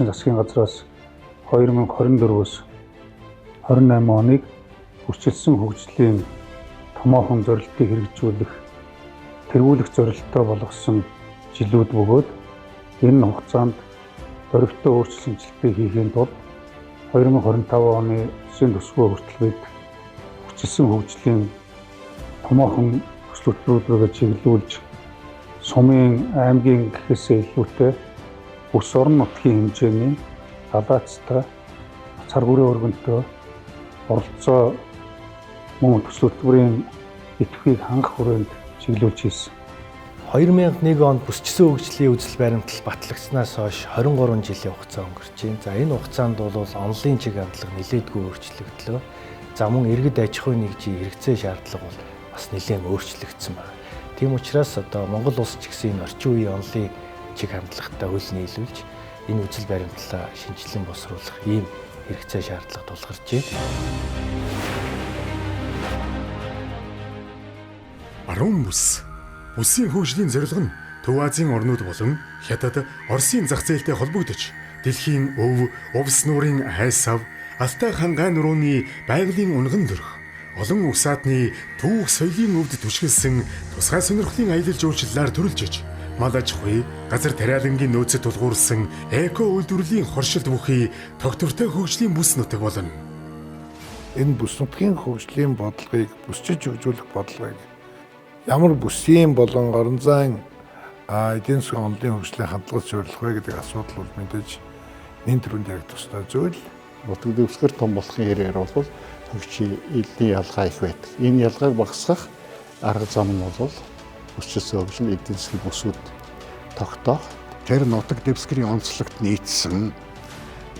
засгийн газраас 2024-өөс 28 оныг бүсчилсэн хөгжлийн томоохон зорилтыг хэрэгжүүлэх, тэргүүлэх зорилттой болгосон жилүүд бөгөөд энэ хугацаанд дөрвөлтөө өөрчлөлт хийхийн тулд 2025 оны улсын төсвөө хүртэл бид бүсчилсэн хөгжлийн томоохон төсөл хөтөлбөрүүд рүүгээ чиглүүлж сумын, аймгийн гэхээсээ илүүтэй бүс орон нутгийн хэмжээний далаацтай, цар хүрээ өргөнтөө оролцоо мөн төсөл хөтөлбөрийн идэвхийг хангах хүрээнд чиглүүлж хийсэн. 2001 онд бүсчсэн хөгжлийн үзэл баримтлал батлагдсанаас хойш 23 жилийн хугацаа өнгөрч байна. За, энэ хугацаанд бол онолын чиг хандлага нэлээдгүй өөрчлөгдлөө. За, мөн иргэд аж ахуйн нэгжийн хэрэгцээ шаардлага бол бас нэлээд өөрчлөгдсөн байна. Тийм учраас одоо Монгол улс ч гэсэн энэ орчин үеийн онолын чиг хандлагатай хөл нийлүүлж энэ үзэл баримтлалаа шинэчлэн боловсруулах ийм хэрэгцээ шаардлага тулгарч байна. Баруун бүс. Бүсийн хөгжлийн зорилго нь Төв Азийн орнууд болон Хятад, Оросын зах зээлтэй холбогдож, дэлхийн өв, увс нуурын айсав, Алтай хангай нурууны байгалийн унган дөрх, олон угсаатны түүх соёлын өвд түшгэлсэн тусгай сонирхлын аялал жуулчлалаар төрөлжиж, мал аж ахуй, газар тариалангийн нөөцөд тулгуурласан эко үйлдвэрлэлийн хоршилт бүхий тогтвортой хөгжлийн бүс нутаг болно. Энэ бүс нутгийн хөгжлийн бодлогыг, бүсчиж хөгжүүлэх бодлогыг ямар бүсийн болон орон зайн эдийн засгийн онолын хөгжлийн хандлагад суурилах вэ гэдэг асуудал бол мэдээж нэн төрөнд яригдах ёстой зүйл. Нутаг дэвсгэр том болохын хэрээр бол хөгжлийн элдийн ялгаа их байдаг. Энэ ялгааг багасгах арга зам нь бол бүсчилсэн хөгжил, эдийн засгийн бүсүүд тогтоох. Тэр нутаг дэвсгэрийн онцлогт нийцсэн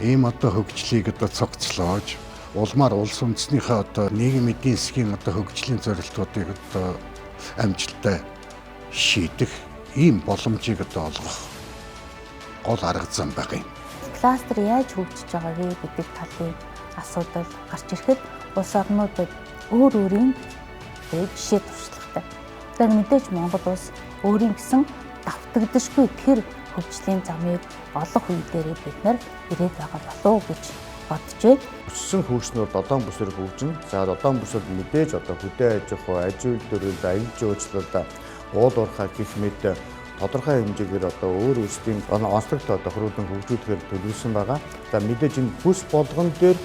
ийм одоо хөгжлийг одоо цогцлоож, улмаар улс үндэснийхээ одоо нийгэм эдийн засгийн одоо хөгжлийн зорилтуудыг одоо амжилттай шийдэх ийм боломжийг одоо олгох гол арга зам байгаа юм. Кластер яаж хөгжиж байгаа вэ гэдэг талын асуудал гарч ирэхэд улс орнуудад өөр өөрийн жишээ туршлагатай. Тэгэхээр мэдээж Монгол улс өөрийн гэсэн давтагдашгүй тэр хөгжлийн замыг олох үе дээрээ бид нар ирээд байгаа болов уу гэж бодож байна. Өссөн хөгжснөөр долоон бүсээр хөгжинэ. За, долоон бүсүүд мэдээж одоо хөдөө аж ахуй, аж үйлдвэрлэл, аялал жуулчлал, уул уурхай гэх мэт тодорхой хэмжээгээр одоо өөр өөрсдийн онцлогтой одоо хөрвүүлэн хөгжүүлэхээр төлөвлөсөн байгаа. За, мэдээж энэ бүс болгон дээр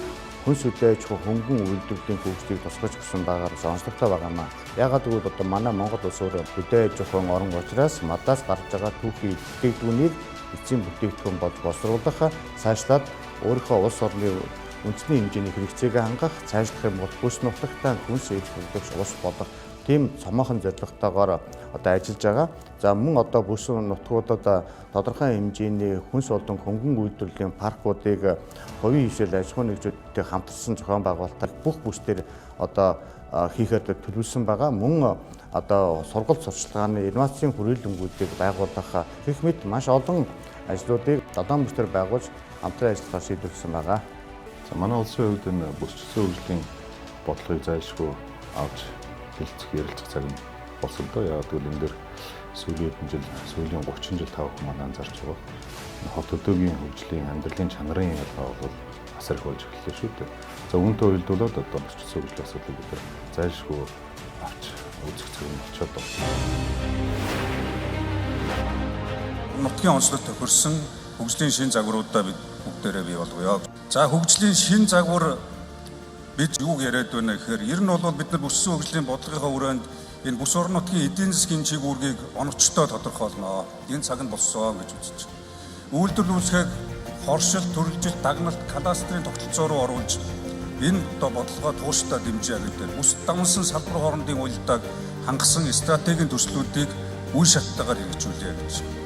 хүнс хөдөө аж ахуй, хөнгөн үйлдвэрлэлийн хөгжлийг тусгаж өгсөн байгаагаар онцлогтой байгаа маа. Яагаад гэвэл одоо манай Монгол улс өөрөө хөдөө аж ахуйн орон учраас мадаас гарч байгаа түүхий бүтээгдэхүүнийг эцсийн бүтээгдэхүүн болж боловсруулах, цаашлаад өөрийнхөө улс орны үндэсний хэмжээний хэрэгцээг хангах, цаашлах юм бол бүс нутагтаа хүнс эрх хөгжүүлэгч улс болох тийм томоохон зорилготойгоор одоо ажиллаж байгаа. За, мөн одоо бүс нутгуудад тодорхой хэмжээний хүнс болон хөнгөн үйлдвэрлэлийн паркуудыг хувийн хвшил аж ахуйн нэгжүүдтэй хамтарсан зохион байгуулалтаар бүх бүс дээр одоо хийхэд төлөвлөсөн байгаа. Мөн одоо сургалт сурчлагын инновацийн хүрээлэнгүүдийг байгуулах гэх мэт маш олон ажлуудыг долоон бүс дээр байгуулж хамтран ажиллахаар шийдвэрлэсэн байгаа. За, манай улсын хувьд энэ бүсчилсэн хөгжлийн бодлогыг зайлшгүй авч хэлцэх, ярилцах цаг нь болсон л доо. Яагаад гэвэл энэ дээр сүүлийн хэдэн жил, сүүлийн 30 жил та бүхэн маань анзаарч байгаа. Хот хөдөөгийн хөгжлийн, амьдралын чанарын ялгаа бол асар их болж эхэллээ шүү дээ. За, үүнтэй уялдуулаад одоо бүсчилсэн хөгжлийн асуудлыг бид нар зайлшгүй авч үзэх цаг нь болчиход байна. Нутгийн онцлог тохирсон хөгжлийн шинэ загваруудаа бид бүгдээрээ бий болгоё. За, хөгжлийн шинэ загвар бид юуг яриад байна гэхээр ер нь бол бид нар бүссэн хөгжлийн бодлогынхаа хүрээнд энэ бүс орон нутгийн эдийн засгийн чиг үүргийг оновчтой тодорхойлно. Энэ цаг нь болсон гэж үзэж байна. Үйлдвэрлэл үүсгэхийг хоршил, төрөлжилт, дагналт, кластерын тогтолцоо руу оруулж энэ одоо бодлогоо тууштай дэмжиж гэдэг. Бүс давнсан салбар хоорондын уялдааг хангасан стратегийн төслүүдийг үе шаттайгаар хэрэгжүүлье гэж.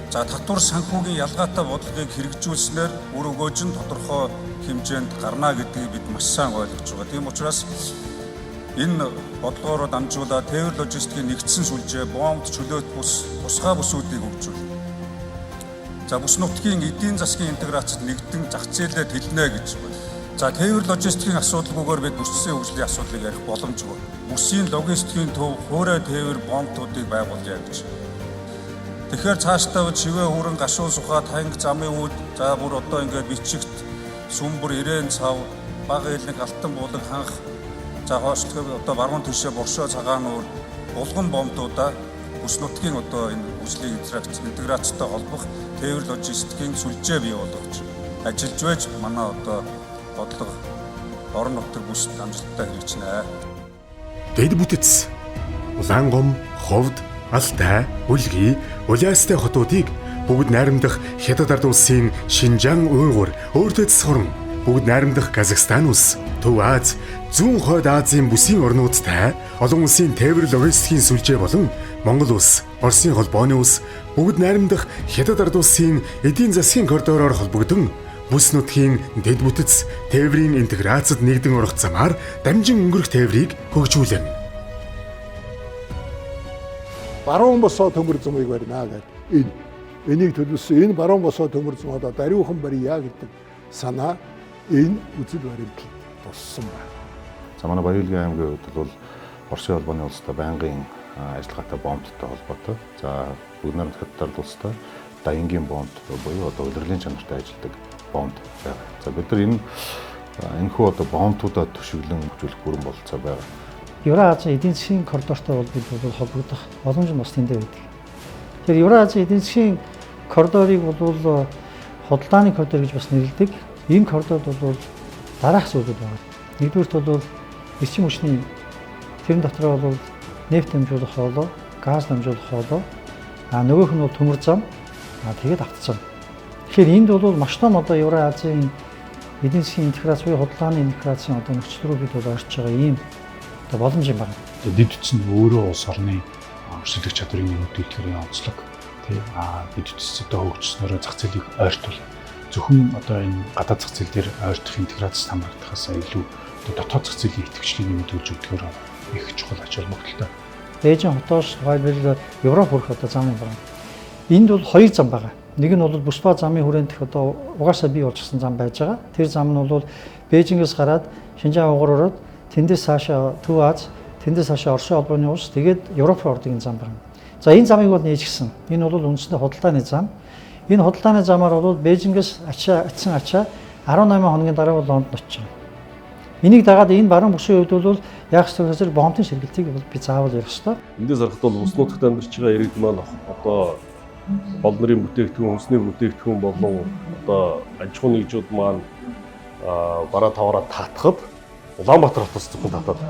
За, татвар санхүүгийн ялгаатай бодлогыг хэрэгжүүлснээр үр өгөөж нь тодорхой хэмжээнд гарна гэдгийг бид маш сайн ойлгож байгаа. Тийм учраас энэ бодлогоороо дамжуулаад тээвэр логистикийн нэгдсэн сүлжээ, бомбд, чөлөөт бүс, тусгай бүсүүдийг хөгжүүл. За, бүс нутгийн эдийн засгийн интеграцид нэгдэн зах зээлээ тэлнэ гэж байна. За, тээвэр логистикийн асуудалгүйгээр бид бүсчсэн хөгжлийн асуудлыг ярих боломжгүй. Бүсийн логистикийн төв, хуурай тээвэр бомбтуудыг байгуулъя гэж. Тэгэхээр цаашдаа чивээ хүрэн гашуун сухаа танг замын үүд за бүр одоо ингээд бичигт сүмбэр ирээн цав баг элэг алтан буулаг ханх за хойшлог одоо баруун тишээ боршоо цагаан нуур булган бомдуудаа бүс нутгийн одоо энэ хөгжлийн интеграцтай холбох тээвэр логистикийн сүлжээ бий болгож ажиллаж байж манай одоо бодлого орон нутаг бүс амжилттай хэрэгжинэ. Дэд бүтэц Улаангом, Ховд, Алтай, Үлгий, Улаастай хотуудыг бүгд найрамдах Хятад ард улсын Шинжаан, Уйгур, Өөртөө засхорон бүгд найрамдах Казахстан улс, Төв Аз, Зүүн Хойд Азийн бүсийн орнуудтай олон улсын тээвэр логистикийн сүлжээ болон Монгол улс, Оросын холбооны улс бүгд найрамдах Хятад ард улсын эдийн засгийн коридороор холбогдсон бүс нутгийн дэд бүтэц тээврийн интеграцид нэгдэн орох замаар дамжин өнгөрөх тээврийг хөгжүүлнэ. Баруун босоо төмөр зумыг барина гэдэг энэ энийг төлөвлөсөн энэ баруун босоо төмөр зум одоо дариухан барья гэдэг санаа энэ үзэл баримтлалд туссан байна. За манай Баян-Илгийн аймгийн хувьд бол Оросын холбооны улстай байнгын ажиллагаатай бомбтой холбоотой. За бүгд найрамдах Хятад улстай Даянгийн бомб буюу одоо улирлын чанартай ажилладаг бомб байгаа. За бид нар энэ энэхүү одоо бомбтуудаа төшөглөн хөгжүүлэх бүрэн бололцоо байгаа. Евразийн эдийн засгийн коридортой бол бид бол холбогдох боломж нь бас тэндээ байдаг. Тэгэхээр Евразийн эдийн засгийн коридорыг бол худалдааны коридор гэж бас нэрлэдэг. Энэ коридорд бол дараах зүйлүүд байна. Нэгдүгüүрт бол эрчим хүчний тэрэн дотор бол нефть дамжуулах хоолой, газ дамжуулах хоолой, а нөгөөх нь бол төмөр зам, а тэгээд автозам. Тэгэхээр энд бол маш том одоо Евразийн эдийн засгийн интеграц буюу худалдааны интеграцийн одоо нөхцөл рүү бид бол орж байгаа ийм одоо боломж юм байна. Дэд бүтц нь өөрөө улс орны өрсөлдөх чадварыг нэмэгдүүлэхээр онцлог тий. Дэд бүтц одоо хөгжснөөрөө зах зээлийг ойртуул. Зөвхөн одоо энэ гадаад зах зээл дээр ойртох интеграц хамрагдахаас илүү одоо дотоод зах зээлийн идэвхжлийг нэмэгдүүлж өгдөгөөр их чухал ач холбогдолтой. Бээжин хотоос тухайлбал Европ хүрэх одоо зам юм байна. Энд бол хоёр зам байгаа. Нэг нь бол Бүсба замын хүрээнд одоо угаасаа бий болчихсон зам байж байгаа. Тэр зам нь бол Бээжингээс гараад Шинжаан угар ороод тэндээс цаашаа Төв Аз, тэндээс цаашаа Оросын холбооны улс, тэгээд Европ руу ордог энэ зам байна. За энэ замыг бол нээжгсэн. Энэ бол үндсэндээ худалдааны зам. Энэ худалдааны замаар бол Бээжингээс ачаа атсан ачаа 18 хоногийн дараа бол Лондонд очиж байгаа. Энийг дагаад энэ баруун бүсийн хувьд бол яг зөвхөн бомбын сэргэлтийг бол би заавал ярих ёстой. Эндээс харахад бол бүс нутагт амьдарч байгаа иргэд маань одоо гол нэрийн бүтээгдэхүүн, хүнсний бүтээгдэхүүн болон одоо аж ахуйн нэгжүүд маань бараа таваараа татхад Улаанбаатар хотоос зөвхөн татаад.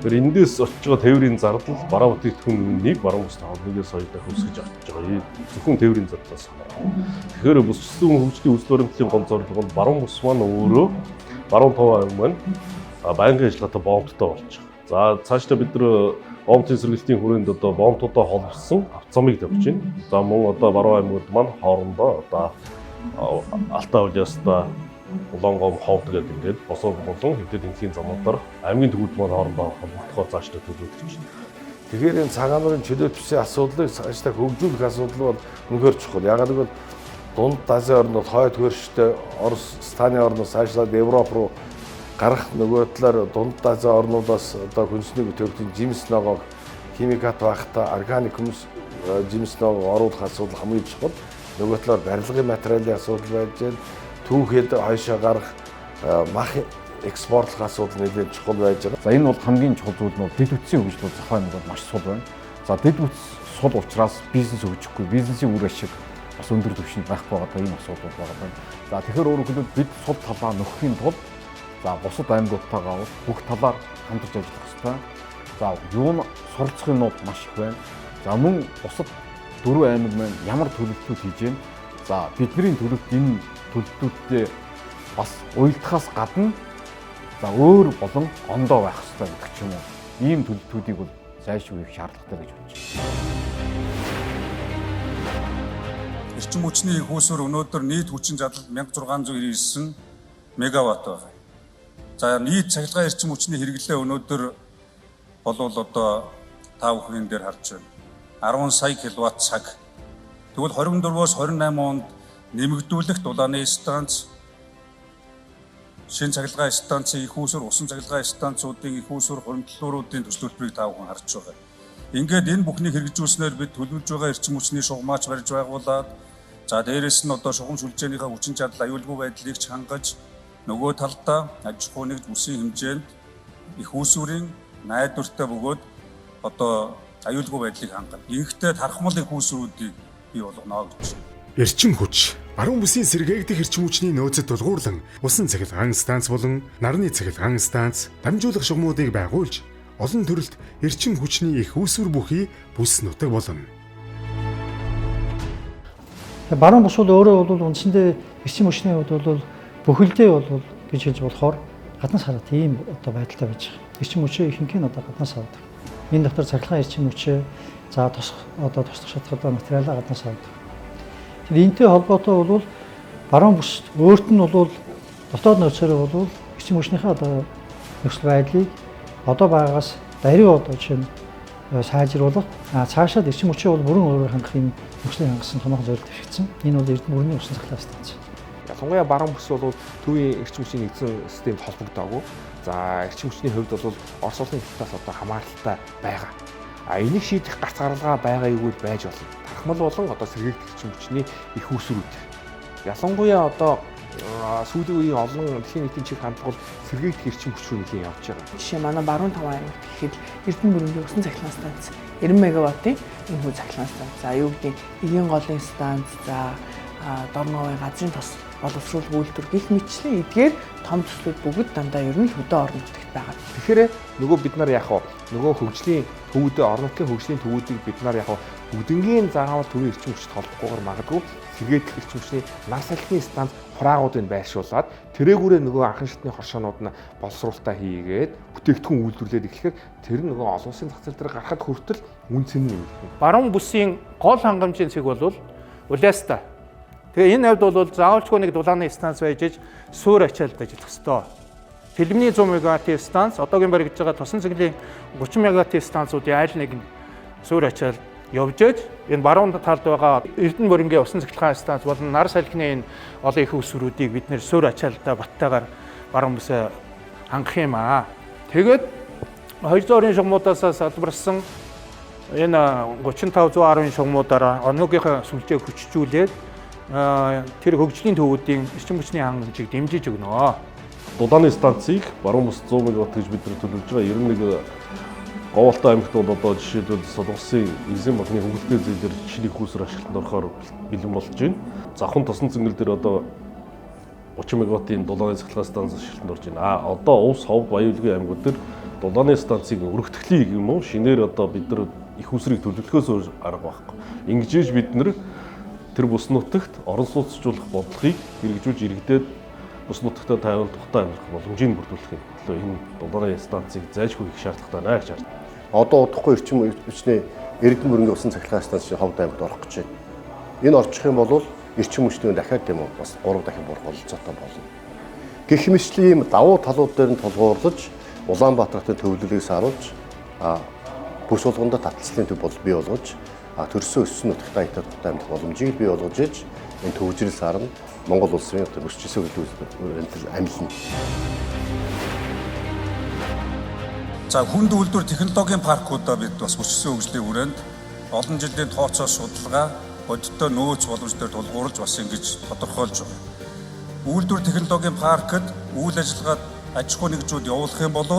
Тэгэхээр эндээс очиж байгаа тээврийн зардал бараа бүтээгдэхүүн нэг баруун бүс 1-ээс 2 дахин өсгөж очиж байгаа. Зөвхөн тээврийн зардлаас хамаарна. Тэгэхээр бүсчсэн хөгжлийн үзэл баримтлалын гол зорилго нь баруун бүс маань өөрөө баруун тав аймаг маань байнгын ажиллагаатай бомбтой болж байгаа. За цаашдаа бид нар бомбын сэргэлтийн хүрээнд одоо бомбтуудаа холбосон автозамыг тавьж байна. За мөн одоо баруун аймагуд маань хоорондоо одоо Алтай улиастай Улаангом ховд гэдэг ингээд босоо болон хэвдэл тэнхийн замуудаар аймгийн төвүүд маань хоорондоо холбогдохоор цаашдаа төлөвлөж байна. Тэгэхээр энэ цагаан нуурын чөлөө төслийн асуудлыг цаашдаа хөгжүүлэх асуудал бол үнэхээр чухал. Яагаад гэвэл Дунд Азийн орнууд, хойд хөрштэй Орос, Станы орнууд цаашлаад Европ руу гарах нөгөө талаар Дунд Азийн орнуудаас одоо хүнсний бүтээгдэхүүн жимс ногоог химикат багтаа органик хүнс жимс ногоог оруулах асуудал хамгийн чухал. Нөгөө талаар барилгын материалын асуудал байж байна. Түүхэд хойшоо гарах мах экспортлох асуудал нэлээд чухал байж байгаа. За энэ бол хамгийн чухал зүйл нь дэд бүтцийн хөгжил бол зохион бол маш сул байна. За дэд бүтц сул учраас бизнес хөгжихгүй, бизнесийн үр ашиг бас өндөр түвшинд байхгүй байгаа ийм асуудал байгаа байна. За тэгэхээр өөрөөр хэлбэл бид сул талаа нөхөхийн тулд за бусад аймагуудтайгаа бол бүх талаар хамтарч ажиллах ёстой. За юу нь суралцах юмнууд маш их байна. За мөн бусад дөрвөн аймаг маань ямар төлөвлөлтүүд хийж байна. За бидний төлөвт энэ төлөвлөлтүүдтэй бас уялдахаас гадна за өөр болон ондоо байх ёстой гэдэг ч юм уу. Ийм төлөвлөлтүүдийг бол зайлшгүй хийх шаардлагатай гэж бодож байна. Эрчим хүчний их үүсвэр өнөөдөр нийт хүчин чадал 1699 мегаватт байна. За нийт цахилгаан эрчим хүчний хэрэглээ өнөөдөр болвол одоо та бүхэн дээр харж байна. 10 сая киловатт цаг. Тэгвэл 24-өөс 28 онд нэмэгдүүлэх дулааны станц, шинэ цахилгаан станцын их үүсвэр, усан цахилгаан станцуудын их үүсвэр, хуримтлалууруудын төсөл төлбөрийг та бүхэн харж байгаа. Ингээд энэ бүхнийг хэрэгжүүлснээр бид төлөвлөж байгаа эрчим хүчний шугамаач барьж байгуулад, за дээрэс нь одоо шугам сүлжээнийхээ хүчин чадал, аюулгүй байдлыг ч хангаж, нөгөө талдаа аж ахуй нэгж бүсийн хэмжээнд их үүсвэрийн найдвартай бөгөөд одоо аюулгүй байдлыг хангана. Ингэхдээ тархмал их үүсвэрүүдийг бий болгоно гэж. Эрчим хүч баруун бүсийн сэргээгдэх эрчим хүчний нөөцөд тулгуурлан усан цахилгаан станц болон нарны цахилгаан станц дамжуулах шугамуудыг байгуулж олон төрөлт эрчим хүчний их үүсвэр бүхий бүс нутаг болно. Баруун бүс бол өөрөө бол үндсэндээ эрчим хүчний хувьд бол бүхэлдээ бол гэж хэлж болохоор гаднаас хараад ийм одоо байдалтай байж байгаа. Эрчим хүчээ ихэнх нь одоо гаднаас авдаг. Энэ дотор цахилгаан эрчим хүчээ, за тосох одоо туслах шатгалаа материалаа гаднаас авдаг. Тэгэхээр энэтэй холбоотой бол баруун бүс өөрт нь бол дотоод нөөцөөрөө бол эрчим хүчнийхээ одоо нөхцөл байдлыг одоо байгаас даруй одоо жишээ нь сайжруулах, цаашаад эрчим хүчээ бол бүрэн өөрөөр хангах юм нөхцөлийг хангасан томоохон зорилт дэвшигдсэн. Энэ бол Эрдэнэ бүрний усан цахилгаан станц. Ялангуяа баруун бүс бол төвийн эрчим хүчний нэгдсэн системд холбогдоогүй. За эрчим хүчний хувьд бол Орос улсын талаас одоо хамааралтай байгаа. А энийг шийдэх гарц гаралгаа байгаа юу гэж байж болно. Тархмал болон одоо сэргээгдэх эрчим хүчний их үүсвэрүүд. Ялангуяа одоо сүүлийн үеийн олон дэлхийн нийтийн чиг хандлага бол сэргээгдэх эрчим хүч рүү нэлээд явж байгаа. Жишээ манай баруун таван аймагт гэхэд Эрдэнэ бүрэнгийн усан цахилгаан станц 90 мегаваттын энэхүү цахилгаан станц. За юу гэдэг эгийн голын станц, за Дорноовын газрын тос боловсруулах үйлдвэр гих мэтчлэн эдгээр том төслүүд бүгд дандаа ер нь хөдөө орон нутагт байгаа. Тэгэхээр нөгөө бид нар яг нөгөө хөгжлийн төвүүдээ, орон нутгийн хөгжлийн төвүүдийг бид нар яг бүгднгийн заавал төвийн эрчим хүчтэй холбохгүйгээр магадгүй сэргээдэх эрчим хүчний нар салхины станц хураагуудыг байршуулад тэрээгүүрээ нөгөө анхан шатны хоршоонууд нь боловсруулалтаа хийгээд бүтээгдэхүүн үйлдвэрлээд эхлэхээр тэр нөгөө олон улсын зах зээл дээр гарахад хүртэл үн цэн нэмэгдэнэ. Баруун бүсийн гол хангамжийн цэг бол Улаастай. Тэгээ энэ хавьд бол заавалчгүй нэг дулааны станц байж иж суур ачаалд ажиллах ёстой. Тэлмний 100 мегаваттын станц, одоогийн баригдаж байгаа тосон цэнглийн 30 мегаваттын станцуудын аль нэг нь суур ачаал явж ээж энэ баруун талд байгаа Эрдэнэ бүрэнгийн усан цахилгаан станц болон нар салхины энэ олон их үүсвэрүүдийг бид нэр суур ачаалдаа баттайгаар баруун бүсээ хангах юм аа. Тэгээд 220 шугамудаас салбарсан энэ 35 110 шугамудаараа оногийнхаа сүлжээг хүчжүүлээд тэр хөгжлийн төвүүдийн эрчим хүчний хангамжийг дэмжиж өгнө. Дулааны станцыг баруун бүс 100 мегаватт гэж бид нар төлөвлөж байгаа. 91 Говьолтой аймагт бол одоо жишээлбэл Солонгосын Эзэн банкны хөнгөлөлтийн зээлээр жишээ их үүсвэр ашиглалтанд орохоор бэлэн болж байна. Завхан тосон цэнгэл дээр одоо 30 мегаваттын дулааны цахилгаан станц ашиглалтанд орж байна. А одоо Увс, Ховд, Баян-Үлгийн аймагуд дээр дулааны станцыг өргөтгөлийг юм уу шинээр одоо бид нар их үүсвэрийг төлөвлөхөөс өөр арга байхгүй. Ингэж иж бид нар тэр бүс нутагт орон сууцжуулах бодлогыг хэрэгжүүлж иргэдэд бүс нутагтаа тайван тухтай амьдрах боломжийг бүрдүүлэх төлөө энэ дулааны станцыг зайлшгүй хийх шаардлагатай байна гэж харж. Одоо удахгүй эрчим хүчний Эрдэнэ бүрэнгийн усан цахилгаан станц Ховд аймагт орох гэж байна. Энэ орчих юм бол эрчим хүчний дахиад тийм үү бас 3 дахин бурх бололцоотой болно. Гэх мэтчлийн ийм давуу талууд дээр нь тулгуурлаж Улаанбаатар хотын төвлөрийг сааруулж бүс болгондоо таталцлын төв бол бий болгож төрсөн өссөн нутагтаа хятад хотод амьдрах боломжийг бий болгож иж энэ төвжирэл саарна Монгол улсын бүсчсэн хөгжлийн амилна. За хүнд үйлдвэр технологийн паркуудаа бид бас бүсчсэн хөгжлийн хүрээнд олон жилийн тооцоо судалгаа бодиттой нөөц боломж дээр тулгуурлаж бас ингэж тодорхойлж байна. Үйлдвэр технологийн паркд үйл ажиллагаа аж ахуй нэгжүүд явуулах юм бол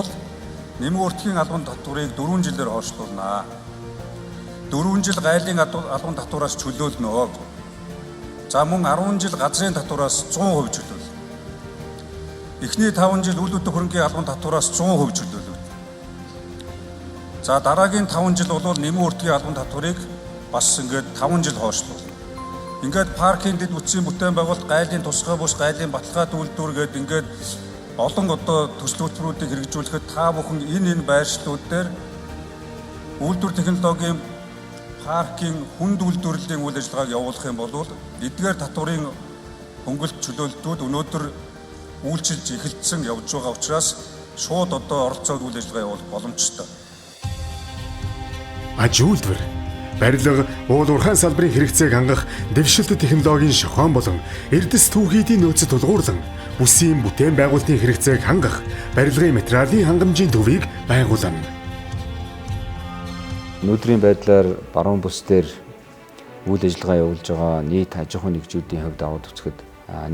нэмэг уртгийн албан татварыг 4 жилээр хойшлуулнаа. 4 жил гайлын албан татвараас чөлөөлнө. За мөн 10 жил газрын татвараас 100% чөлөөлнө. Эхний 5 жил үйл хөдлөх хөрөнгийн албан татвараас 100% чөлөөлнө. За дараагийн 5 жил бол нэмэн үрдгийн албан татварыг бас ингээд 5 жил хойшлуулна. Ингээд паркийн дэд бүтцийн бүтээн байгуулалт, гайлын тусгай бус, гайлын баталгаат үйлдвэр гээд ингээд олон одоо төсөл хөтөлбөрүүдийг хэрэгжүүлэхэд та бүхэн энэ байршлууд дээр үйлдвэр технологийн паркийн хүнд үйлдвэрлэлийн үйл ажиллагааг явуулах юм бол эдгээр татварын хөнгөлт чөлөөлтүүд өнөөдөр үйлчилж эхэлсэн явж байгаа учраас шууд одоо оролцоод үйл ажиллагаа явуулах боломжтой. Аж үйлдвэр, барилга, уул уурхайн салбарын хэрэгцээг хангах дэвшилтэт технологийн шохоон болон эрдэс түүхийдийн нөөцөд тулгуурлан бүсийн бүтээн байгуулалтын хэрэгцээг хангах барилгын материалын хангамжийн төвийг байгуулна. Өнөөдрийн байдлаар баруун бүс дээр үйл ажиллагаа явуулж байгаа нийт аж ахуйн нэгжүүдийн хувьд аваад үзэхэд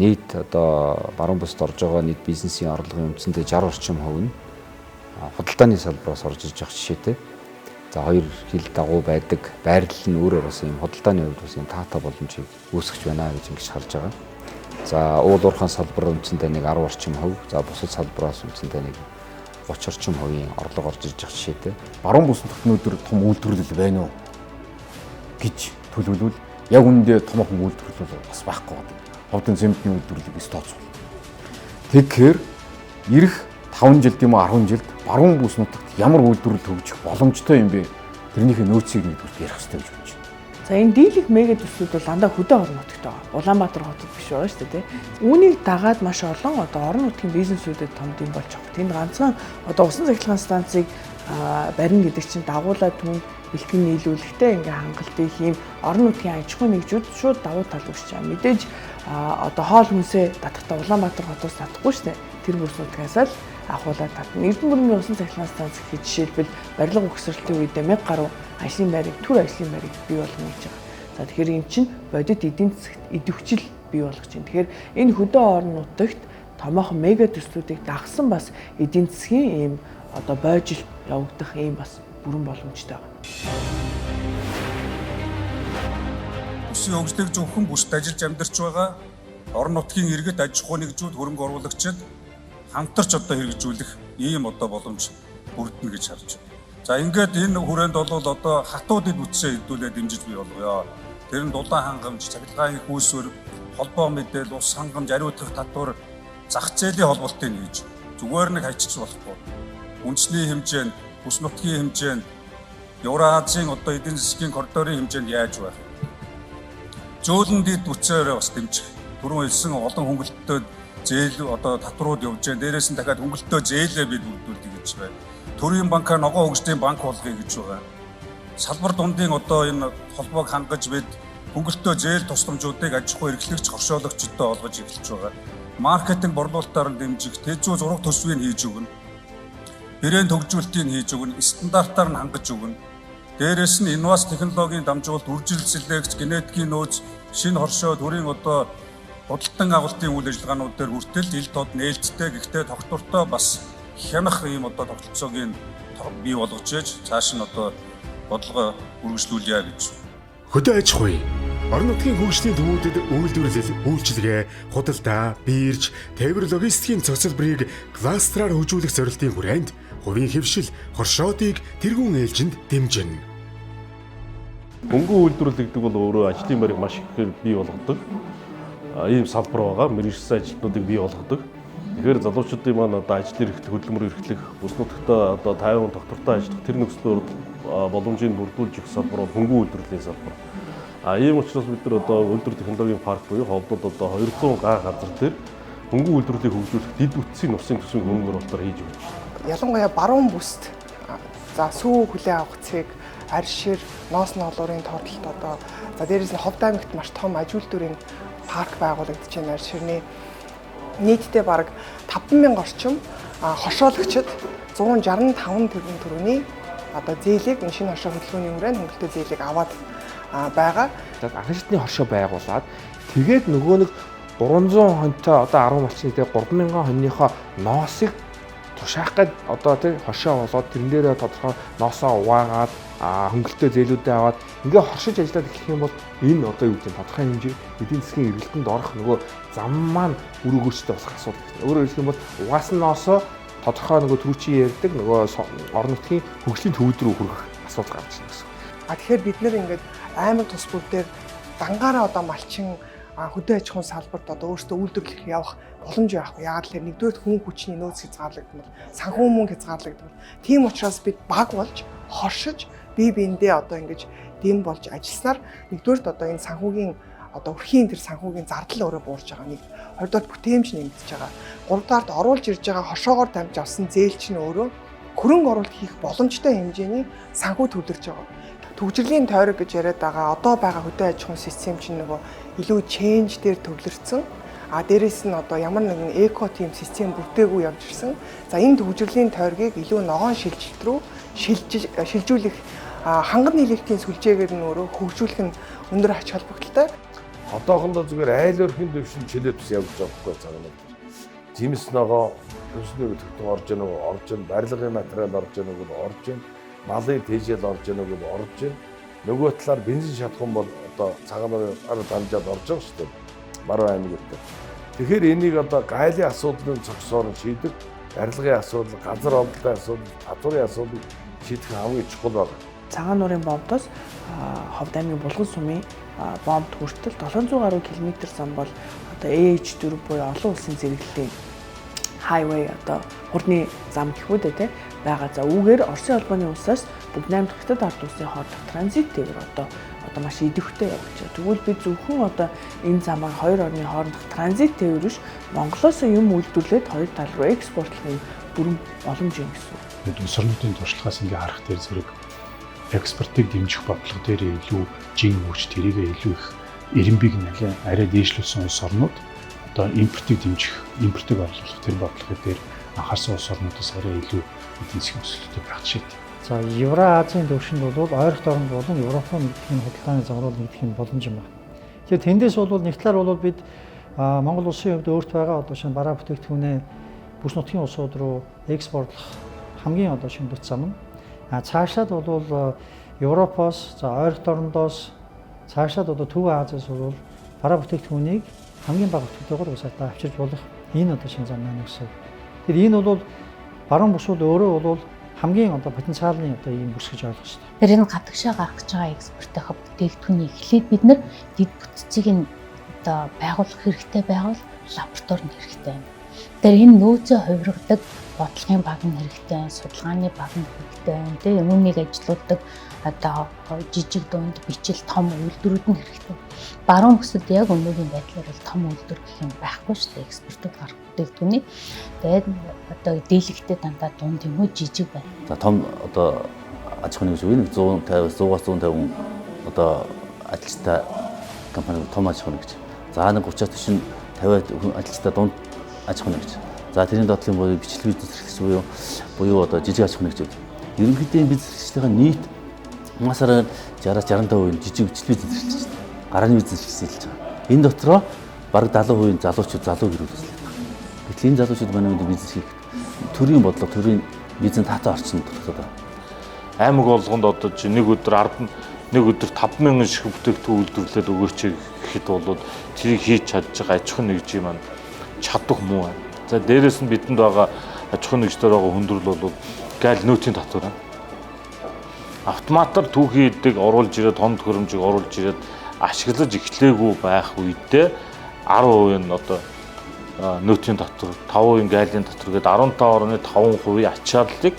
нийт одоо баруун бүст орж байгаа нийт бизнесийн орлогын үндсэндээ 60 орчим хувь нь худалдааны салбараас орж иж байгаа жишээтэй. За хоёр хил дагуу байдаг байрлал нь өөрөө бас ийм худалдааны хувьд бас ийм таатай боломжийг үүсгэж байна гэж ингэж харж байгаа. За уул уурхайн салбар үндсэндээ нэг 10 орчим хувь, за бусад салбараас үндсэндээ нэг 30 орчим хувийн орлого орж иж байгаа жишээтэй. Баруун бүс нутагт өнөөдөр том үйлдвэрлэл байна уу гэж төлөвлөвөл яг үүндээ томоохон үйлдвэрлэл бас байхгүй байдаг. Ховдын цементний үйлдвэрлэлийг эс тооцвол. Тэгэхээр ирэх 5 жилд юм уу 10 жилд баруун бүс нутагт ямар үйлдвэрлэл хөгжих боломжтой юм бэ? Тэрнийхээ нөөцийг нэгдүгээр ярих хэрэгтэй гэж бодож байна. За энэ дийлэх мега төслүүд бол дандаа хөдөө орон нутагт байгаа. Улаанбаатар хотод биш байгаа шүү дээ, тийм. Үүнийг дагаад маш олон одоо орон нутгийн бизнесүүдэд том дэм болж байгаа. Тэнд ганцхан одоо усан цахилгаан станцыг барина гэдэг чинь дагуулаад түнд бэлтгэн нийлүүлэхтэй ингээ хангалттай ийм орон нутгийн аж ахуйн нэгжүүд шууд давуу тал үүсч байгаа. Мэдээж одоо хоол хүнсээ татахдаа Улаанбаатар хотоос татахгүй шүү дээ. Тэр бүс нутгаас л ахуулаад татна. Эрдэнэ бүрийн усан цахилгаан станц гэхэд жишээлбэл барилга угсралтын үедээ 1000 гаруй ажлын байрыг, төр ажлын байрыг бий болгоно гэж байгаа. За тэгэхээр эн чинь бодит эдийн засагт идэвхжил бий болгож байна. Тэгэхээр энэ хөдөө орон нутагт томоохон мега төслүүдийг дагсан бас эдийн засгийн ийм одоо бойжилт явагдах ийм бас бүрэн боломжтой байгаа. Бүсийн хөгжлийг зөвхөн бүст ажиллаж амьдарч байгаа орон нутгийн иргэд, аж ахуйн нэгжүүд, хөрөнгө оруулагчид хамтарч одоо хэрэгжүүлэх ийм одоо боломж бүрдэнэ гэж харж байна. За ингээд энэ хүрээнд бол одоо хатуудыг бүтсээ хэдүүлээ дэмжиж бий болгоё. Тэр нь дулаан хангамж, цахилгаан их үүсвэр, холбоо мэдээлэл, ус хангамж, ариутгах татвар, зах зээлийн холболтыг хийж зүгээр нэг хайчиж болохгүй. Үндэсний хэмжээнд, бүс нутгийн хэмжээнд, Евразийн одоо эдийн засгийн коридорын хэмжээнд яаж байх вэ? Зөөлөн дэд бүтсээр бас дэмжих. Түрүүн хэлсэн олон хөнгөлөлтөд зээл одоо татварууд явж байгаа. Дээрээс нь дахиад хөнгөлөлтөө зээлээ бид бүрдүүлдэг гэж байна. Төрийн банкаа ногоон хөгжлийн банк болгоё гэж байгаа. Салбар дундын одоо энэ холбоог хангаж бид хөнгөлөлтөө зээл тусламжуудыг аж ахуй эрхлэгч, хоршоологчдод олгож эхэлж байгаа. Маркетинг борлуулалтаар нь дэмжих, тэзүү зураг төсвийг хийж өгнө. Брэнд хөгжүүлэлтийг хийж өгнө, стандартаар нь хангаж өгнө. Дээрээс нь инновац технологийн дамжуулалт, үржил селекц, генетикийн нөөц, шинэ хоршоо, төрийн одоо худалдан авалтын үйл ажиллагаанууд дээр хүртэл ил тод нээлттэй, гэхдээ тогтвортой бас хянах ийм одоо тогтолцоог нь бий болгож ээж цааш нь одоо бодлогоо үргэлжлүүлье гэж. Хөдөө аж ахуй орон нутгийн хөгжлийн төвүүдэд үйлдвэрлэл, үйлчилгээ, худалдаа, бирж, тээвэр логистикийн цогцлборыг кластераар хөгжүүлэх зорилтын хүрээнд хувийн хэвшил, хоршоодыг тэргуун ээлжинд дэмжинэ. Хөнгөн үйлдвэрлэл гэдэг бол өөрөө ажлын байрыг маш ихээр бий болгодог. Ийм салбар байгаа. Мэргэжсэн ажилтнуудыг бий болгодог. Тэгэхээр залуучуудын маань одоо ажил эрхлэх, хөдөлмөр эрхлэх, бүс нутагтаа одоо 50 тогтвортой ажиллах тэр нөхцлөөр боломжийг бүрдүүлж өгөх салбар бол хөнгөн үйлдвэрлэлийн салбар. Ийм учраас бид нар одоо үйлдвэр технологийн парк буюу Ховдод одоо 200 га газар дээр хөнгөн үйлдвэрлэлийг хөгжүүлэх дэд бүтцийн усын төсвийн хөрөнгө оруулалтаар хийж өгч байна. Ялангуяа баруун бүст за сүү хүлээн авах цэг, аршир, ноос ноолуурын торлолт одоо за дээрээс нь Ховд аймагт маш том аж үйлдвэрийн парк байгуулагдаж байна. Арширны нийтдээ бараг 5,000 орчим хоршоологчид 165 тэрбум төгрөгийн одоо зээлийг энэ шинэ хоршоо хөдөлгөөний хүрээнд хөнгөлөлтөө зээлийг аваад байгаа. Анхан шатны хоршоо байгуулад тэгээд нөгөө нэг 300 хонтой одоо 10 малчны дээр 3000 хоньныхоо ноосыг тушаах гээд одоо тий хоршоо болоод тэрэн дээрээ тодорхой ноосоо угаагаад хөнгөлөлтөө зээлүүдээ аваад ингээ хоршиж ажиллаад эхлэх юм бол энэ одоо юу гэдэг нь тодорхой хэмжээ эдийн засгийн эргэлтэнд орох нөгөө зам маань үр өгөөжтэй болох асуудал. Өөрөөр хэлэх юм бол угаасан ноосоо тодорхой нөгөө түрүүчийн ярьдаг нөгөө орон нутгийн хөгжлийн төвд рүү хүргэх асуудал гарч ирнэ гэсэн. А тэгэхээр бид нэр ингээд аймаг тус бүр дээр дангаараа одоо малчин хөдөө аж ахуйн салбарт одоо өөрсдөө үйлдвэрлэх явах боломж байхгүй. Яагаад гэвэл нэгдүгээр хүн хүчний нөөц хязгаарлагдмал, санхүү мөнгө хязгаарлагдмал. Тийм учраас бид баг болж хоршиж бие биендээ одоо ингэж дэм болж ажилласаар нэгдүгээрт одоо энэ санхүүгийн одоо өрхийн тэр санхүүгийн зардал өөрөө буурч байгаа нэг, хоёрдугаар бүтээмж нэмэгдэж байгаа. Гуравдугаарт оруулж ирж байгаа хоршоогоор дамж авсан зээл чинь өөрөө хөрөнгө оруулалт хийх боломжтой хэмжээний санхүү төвлөрч байгаа. Төгжрлийн тойрог гэж яриад байгаа одоо байгаа хөдөө аж ахуйн систем чинь нөгөө илүү change дээр төвлөрсөн. А дээрэс нь одоо ямар нэгэн эко тим систем бүтээгүй явж ирсэн. За энэ төгжрлийн тойргийг илүү ногоон шилжилт рүү шилжүүлэх ханган нийлүүлэлтийн сүлжээгээр нь өөрөө хөгжүүлэх нь өндөр ач холбогдолтой. Одоохондоо зүгээр айл өрхийн төвшин чөлөө бүс явж байгаа байхгүй цагаанууд. Жимс ногоо хөрсний бүтээгдэхүүн орж ийн үү, орж ийн, барилгын материал орж ийн үү, орж ийн, малын тэжээл орж ийн үү, орж ийн. Нөгөө талаар бензин шатхан бол одоо цагаан нуураар дамжаад орж байгаа шүү дээ. Баруун аймагт. Тэгэхээр энийг одоо гайлын асуудлын цогцоор нь шийдэх, барилгын асуудал, газар олдолтын асуудал, татварын асуудлыг шийдэх хамгийн чухал байна. Цагаан нуурын бомбоос Ховд аймгийн Булган сумын бомбд хүртэл 700 гаруй километр зам бол одоо AH4 буюу олон улсын зэрэглэлийн highway одоо хурдны зам гэх үү дээ байгаа. За үүгээр Оросын холбооны улсаас бүгд 8 дахь Хятад ард улсын хоорондох транзит тээвэр одоо маш идэвхтэй явагдаж байгаа. Тэгвэл би зөвхөн одоо энэ замаар хоёр орны хоорондох транзит тээвэр биш, Монголоос юм үйлдвэрлээд хоёр тал руу экспортлох юм бүрэн боломж юм гэсэн үг. Улс орнуудын туршлагаас ингээ харах дээр зэрэг экспортыг дэмжих бодлого дээр илүү жин өгч тэрийгээ илүү их эренбийг нэлээ арай дээшлүүлсэн улс орнууд одоо импортыг дэмжих, импортыг орлуулах тэр бодлого дээр анхаарсан улс орнуудаас арай илүү эдийн засгийн өсөлттэй байх жишээтэй. За Евразийн төвшөнд бол ойролт оронд болон Европын нэгдэхийн худалдааны замрал нэгдэх боломж юм байна. Тэгэхээр тэндээс бол нэг талаар бол бид Монгол улсын хувьд өөрт байгаа одоо шинэ бараа бүтээгдэхүүнээ бүс нутгийн улсууд руу экспортлох хамгийн одоо шинэ бүт зам нь. Цаашлаад бол Европоос, за ойролт орондоос цаашлаад одоо Төв Азиас бол бараа бүтээгдэхүүнийг хамгийн бага өтгөлтэйгээр усаатаа авчирч болох энэ одоо шинэ зам байна гэсэн. Тэгэхээр энэ бол баруун бүс бол өөрөө бол хамгийн одоо потенциалны одоо ийм бүс гэж ойлгох хэрэгтэй. Тэр энэ гадагшаа гаргаж байгаа экспортынхаа бүтээгдэхүүнийг эхлээд бид нэр дэд бүтцийг нь одоо байгуулах хэрэгтэй байвал лаборатори нь хэрэгтэй байна. Тэр энэ нөөцөө хувиргадаг бодлогын баг нь хэрэгтэй байна, судалгааны баг нь хэрэгтэй байна, тийм үүнийг ажилуулдаг одоо жижиг дунд бичил том үйлдвэрүүд нь хэрэгтэй. Баруун бүсэд яг өнөөгийн байдлаар бол том үйлдвэр гэх юм байхгүй шүү дээ. Экспортод гарах бүтээгдэхүүний. Тэгээд одоо дийлэгтэй дандаа дунд юм уу жижиг байна. За том одоо аж ахуйн нэгж үе 150-аас 150 одоо ажилчтай компани том аж ахуйн нэгж. За нэг 30-аас 40 50 ажилчтай дунд аж ахуйн нэгж. За тэрний доотлын буюу бичлэг бизнес эрхлэгч буюу одоо жижиг аж ахуйн нэгжүүд. Ерөнхийдөө энэ бизнес эрхлэгчдийн нийт масаараа 60-аас 65% жижиг бичлэг бизнес эрхлэгч, гарааны бизнес эрхлэгч хэлж байгаа. Энэ дотроо бараг 70% залуучууд залуу гэр бүл эзлэх байгаа. Гэтэл энэ залуучууд манай үед бизнес хийхэд төрийн бодлого, төрийн бизнес таатай орчинд дутагдаад байгаа. Аймаг болгонд одоо чи нэг өдөр 10 нэг өдөр 5000 шиг бүтээгдэхүүн үйлдвэрлээд өгөөч гэхэд бол тэрийг хийж чадж байгаа аж ахуйн нэгжийн маань чадах муу байна. За дээрэс нь бидэнд байгаа аж ахуйн нэгжтэр байгаа хүндрэл бол гайл нөөцийн татвар байна. Автоматар түүхийн эдэг оруулж ирээд том төхөөрөмжийг оруулж ирээд ашиглаж эхлээгүй байх үедээ 10% нь одоо нөөцийн татвар, 5% гайлын татвар гээд 15.5% ачааллыг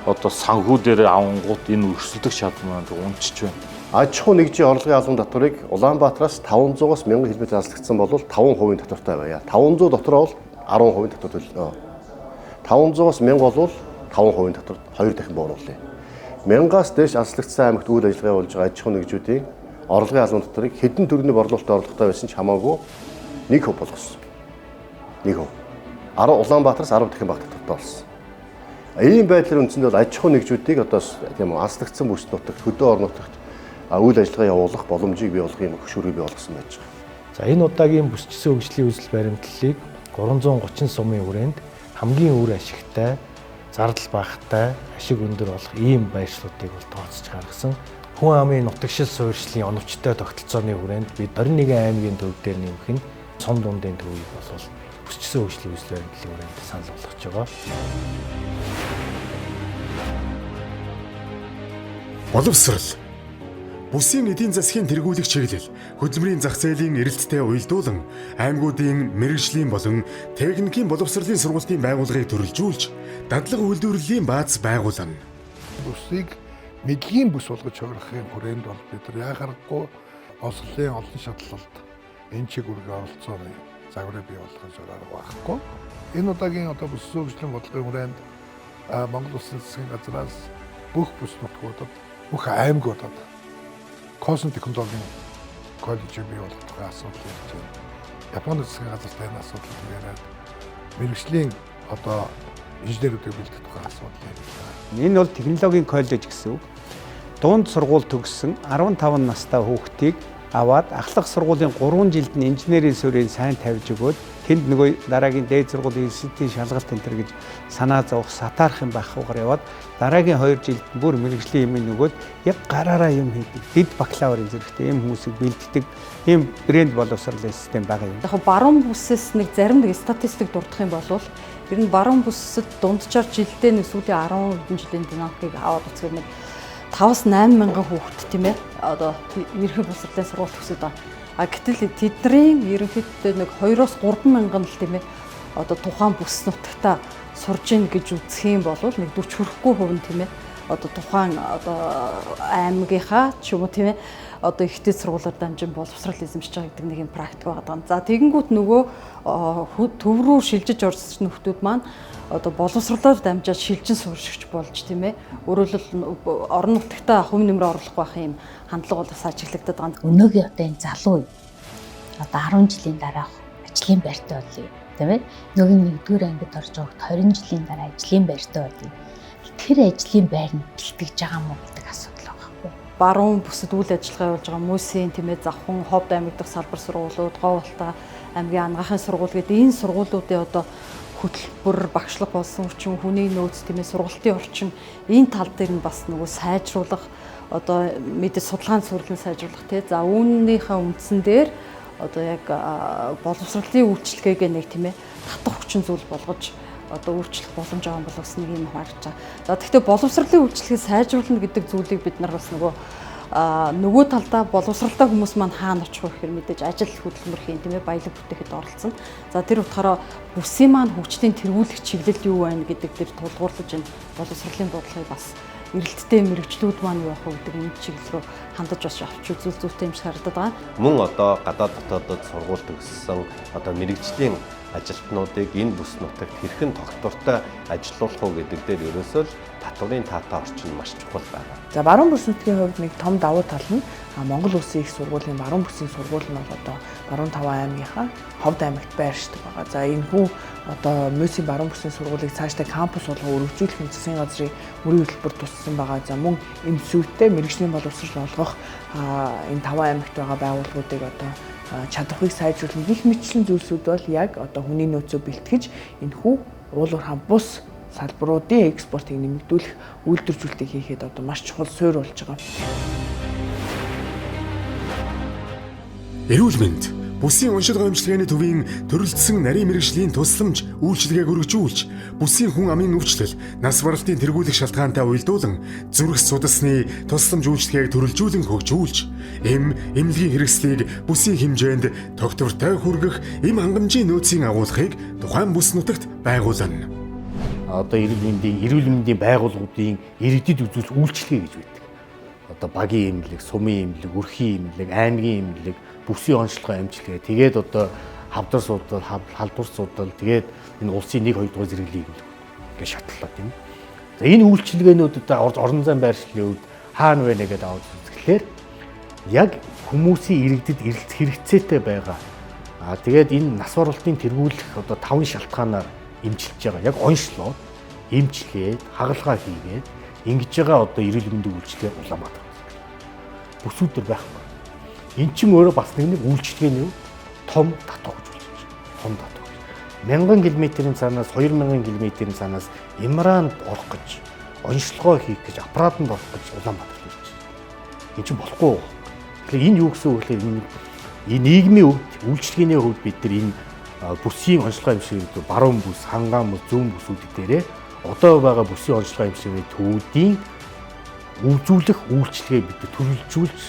одоо санхүү дээр авангууд энэ өрсөлдөх чадвар маань унчиж байна. Аж ахуй нэгжийн орлогын албан татварыг Улаанбаатараас 500-аас 1000 км заслагдсан бол 5% татвартай байя. 500 дотроо бол 10% татвар төлнө. 500-аас 1000 бол 5% татвар 2 дахин бууруулъя. 1000-аас дээш аслагдсан аймагт үйл ажиллагаа явуулж байгаа аж ахуйн нэгжүүдийн орлогын албан татварыг хэдэн төгрөгийн борлуулалтын орлоготой байсан ч хамаагүй 1% болгосон. 1%. Улаанбаатараас 10 дахин бага татвартай болсон. Ийм байдлаар үндсэндээ бол аж ахуйн нэгжүүдийг одоо тийм үү аслагдсан бүс нутагт, хөдөө орон нутагт үйл ажиллагаа явуулах боломжийг бий болгох юм хөшүүргийг бий болгосон байж байгаа. За энэ удаагийн бүсчсэн хөгжлийн үзэл баримтлалыг 330 сумын хүрээнд хамгийн үр ашигтай, зардал багатай, ашиг өндөр болох ийм байршлуудыг бол тооцож гаргасан. Хүн амын нутагшил суурьшлын оновчтой тогтолцооны хүрээнд бид 21 аймгийн төв дээр нэмэх нь сум дундын төвийг бол бүсчсэн хөгжлийн үзэл баримтлалын хүрээнд санал болгож байгаа. Боловсрал. Бүсийн эдийн засгийн тэргуулах чиглэл, хөдөлмөрийн зах зээлийн эрэлттэй уялдуулан, аймагуудын мэргэжлийн болон техникийн боловсролын сургалтын байгууллагыг төрөлжүүлж, дадлага үйлдвэрлэлийн бааз байгуулна. Бүсийг мэдлэгийн бүс болгож хувиргахын хүрээнд бол бид нар яхаарахгүй онцлын олон шатлалд энэ чиг үүрэг оролцооны загварыг бий болгохын арга байхгүй. Энэ удаагийн одоо бүсийн хөгжлийн бодлогын хүрээнд Монгол Улсын засгийн газраас бүх бүс нутгуудад, бүх аймагуудад Космо технологийн коллежийг бий болгох тухай асуудал ярьж байна. Японы засгийн газартай энэ асуудлыг яриад мэргэжлийн одоо инженерүүдийг бэлтгэх тухай асуудал ярьж байна. Энэ бол технологийн коллеж гэсэн үг. Дунд сургууль төгссөн 15 настай хүүхдийг аваад ахлах сургуулийн 3 жилд нь инженерийн суурийг сайн тавьж өгөөд тэнд нөгөө дараагийн дээд сургуулийн институтын шалгалт энэ төр гэж санаа зовох сатаарах юм байхгүйгээр яваад дараагийн 2 жилд бүр мэргэжлийн юм нөгөөд яг гараараа юм хийдэг. Дэд бакалаврын зэрэгтэй ийм хүмүүсийг бэлддэг ийм брэнд боловсролын систем байгаа юм. Яг баруун бүсээс нэг зарим нэг статистик дурдах юм бол ер нь баруун бүсэд дунджаар жилдээ нэг сүүлийн 10 хэдэн жилийн динамикийг аваад үзэхээр нэг 5-8 мянган хүүхэд тийм одоо ерөнхий боловсролын сургууль төгсөд байгаа. А гэтэл тэдний ерөнхийдөө нэг 2-3 мянган л тийм одоо тухайн бүс нутагта сурж ийн гэж үзэх юм бол нэг 40 хүрэхгүй хувь нь тийм одоо тухайн одоо аймгийнхаа ч юм уу тийм одоо ихтэй сургуулиар дамжин боловсрол эзэмшиж байгаа гэдэг нэг юм практик байгаа. За тэгэнгүүт нөгөө төв рүү шилжиж орсон нөхдүүд маань одоо боловсролоор дамжаад шилжин сууршигч болж тийм өөрөөр хэлбэл орон нутагта хувь нэмрээ оруулах байх юм хандлага бол бас ажиглагдаад байгаа. Өнөөгийн одоо энэ залуу үе одоо 10 жилийн дараах ажлын байртай болъё тийм Нөгөөний нэгдүгээр ангид орж байгааг 20 жилийн дараа ажлын байртай болъё. Тэр ажлын байр нь бэлтгэж байгаа мó гэдэг асуудал байгаа байхгүй. Баруун бүсэд үйл ажиллагаа явуулж байгаа мөсийн тийм завхан ховд аймаг дахь салбар сургуулиуд, Говьалтай аймгийн анагаахын сургууль гэдэг энэ сургуулиудын одоо хөтөлбөр, багшлах болсон хүчин, хүний нөөц тийм сургалтын орчин энэ тал дээр нь бас нөгөө сайжруулах одоо мэдээ судалгааны суурилан сайжруулах тий. За үүнийхээ үндсэн дээр одоо яг боловсролын үйлчилгээгээ нэг тийм татах хүчин зүйл болгож одоо өөрчлөх боломж байгаа юм бол бас нэг юм харж байгаа. За тэгэхдээ боловсролын үйлчилгээг сайжруулна гэдэг зүйлийг бид нар бас нөгөө нөгөө талдаа боловсралтай хүмүүс маань хаана очих вэ гэхээр мэдээж ажил хөдөлмөр хийн тийм баялаг бүтээхэд оролцсон. За тэр утгаараа бүсийн маань хөгжлийн тэргүүлэх чиглэл юу байна гэдэг дээр тулгуурлаж энэ боловсролын бодлогыг бас эрэлттэй мэрэгчлүүд маань юу байх вэ гэдэг энэ чиглэл рүү хандаж бас авч үзвэл зүйтэй юм шиг харагдаад байгаа. Мөн одоо гадаад дотоодод сургууль төгссөн одоо мэрэгжлийн ажилтнуудыг энэ бүс нутагт хэрхэн тогтвортой ажилуулах уу гэдэг дээр ерөөсөө л татварын таатай орчин маш чухал байна. За баруун бүс нутгийн хувьд нэг том давуу тал нь Монгол Улсын их сургуулийн баруун бүсийн сургууль нь бол одоо баруун 5 аймгийнхаа Ховд аймагт байршдаг байгаа. За энэ хүү одоо Мөсийн баруун бүсийн сургуулийг цаашдаа кампус болгон өргөжүүлэх засгийн газрын мөрийн хөтөлбөр туссан байгаа. За мөн эмчсүүдтэй мэргэжлийн боловсрол олгох энэ 5 аймагт байгаа байгууллагуудыг одоо чадварыг сайжруулах гих мэтчлэн зүйлсүүд бол яг одоо хүний нөөцөө бэлтгэж энэ хүү уул уурхай бус салбаруудын экспортыг нэмэгдүүлэх үйлдвэржүүлэлтийг хийхэд одоо маш чухал суурь болж байгаа. Эрүүл мэнд бүсийн уншилгаа эмчилгээний төвийн төрөлдсөн нарийн мэргэжлийн тусламж үйлчилгээг өргөжүүлж бүсийн хүн амын өвчлөл нас баралтын тэргүүлэх шалтгаантай уялдуулан зүрх судасны тусламж үйлчилгээг төрөлжүүлэн хөгжүүлж эм эмнэлгийн хэрэгслийг бүсийн хэмжээнд тогтвортой хүргэх эм хангамжийн нөөцийн агуулгыг тухайн бүс нутагт байгуулна. Одоо эрүүл мэндийн байгууллагуудын иргэдэд үзүүлэх үйлчилгээ гэж байдаг. Одоо багийн эмнэлэг, сумын эмнэлэг, өрхийн эмнэлэг, аймгийн эмнэлэг, бүсийн онцлогоо эмчилгээ, тэгээд одоо хавдар судал, халдвар судал, тэгээд энэ улсын 1 2 дугаар зэрэглэлийн эмнэлэг гэж шатлалаа тийм. За энэ үйлчилгээнүүд орон зайн байршлын үед хаана вэ нэгэд аваад үзэхлээр яг хүмүүсийн иргэдэд эрэлцэх хэрэгцээтэй байгаа. Аа тэгээд энэ нас баралтын тэргүүлэх одоо 5 шалтгаанаар эмчилж байгаа. Яг онцлоод эмчлээд, хагалгаа хийгээд ингэж байгаа одоо эрүүл мэндийн үйлчилгээ Улаанбаатар бүсүүд төр байхгүй. Эн чинь өөрөө бас нэг үйлчилгээний том татвар болж байна. Том татвар. 1000 км-ийн цаанаас 2000 км-ийн цаанаас Имранд орох гэж, онцлогоо хийх гэж, аппаратанд орох гэж Улаанбаатар хийж байна. Эн чинь болохгүй. Тэгэхээр энэ юу гэсэн үг вэ? Энэ нийгмийн хувьд, үйлчилгээний хувьд бид нар энэ бүсийн онцлогоо эмчилгээний баруун бүс, хангаан бүс, зүүн бүсүүд дээрээ одоо байгаа бүсийн онцлогоо эмчилгээний төвүүдийн үзүүлэх үйлчилгээ бид төрөлжүүлж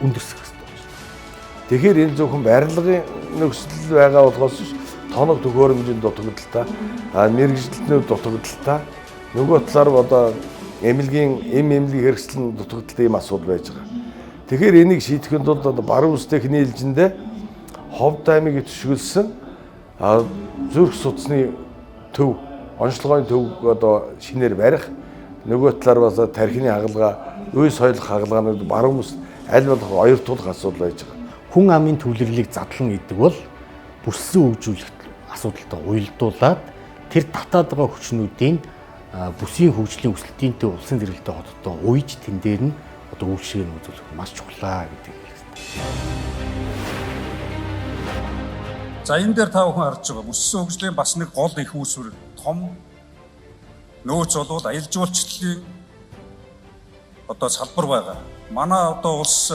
өндөрсөх хэрэгтэй болж байна. Тэгэхээр энэ зөвхөн барилгын нөхцөл байгаа болохоос биш тоног төхөөрөмжийн дутагдaltaа, мэргэжилтнүүд дутагдaltaа, нөгөө талаар одоо эмнэлгийн эмнэлгийн хэрэгслийн дутагдaltaй ийм асуудал байж байгаа. Тэгэхээр энийг шийдэхэд тулд одоо баруун бүс техникийн ээлжиндээ Ховд аймгийг төшгөлсөн зүрх судасны төв, онцлогооны төв одоо шинээр барих, нөгөө талаар бас тархины хагалгаа, үе соёлох хагалгаанууд баруун бүс аль болох оёртуулах асуудал байж байгаа. Хүн амын төвлөрлийг задлан гэдэг бол бүссэн хөгжүүлэх асуудалтай уялдуулаад тэр татаад байгаа хүчнүүдийн Бүсийн хөгжлийн өсөлтийнхтэй улсын зэрэгэлтэй хоттой уйж тэн дээр нь одоо үйлчилгээг үзүүлэх маш чухлаа гэдэг хэлэх хэрэгтэй. За энэ дээр та бүхэн харж байгаа бүссэн хөгжлийн бас нэг гол их үүсвэр том нөөц бол аялал жуулчлалын одоо салбар байгаа. Манай одоо улс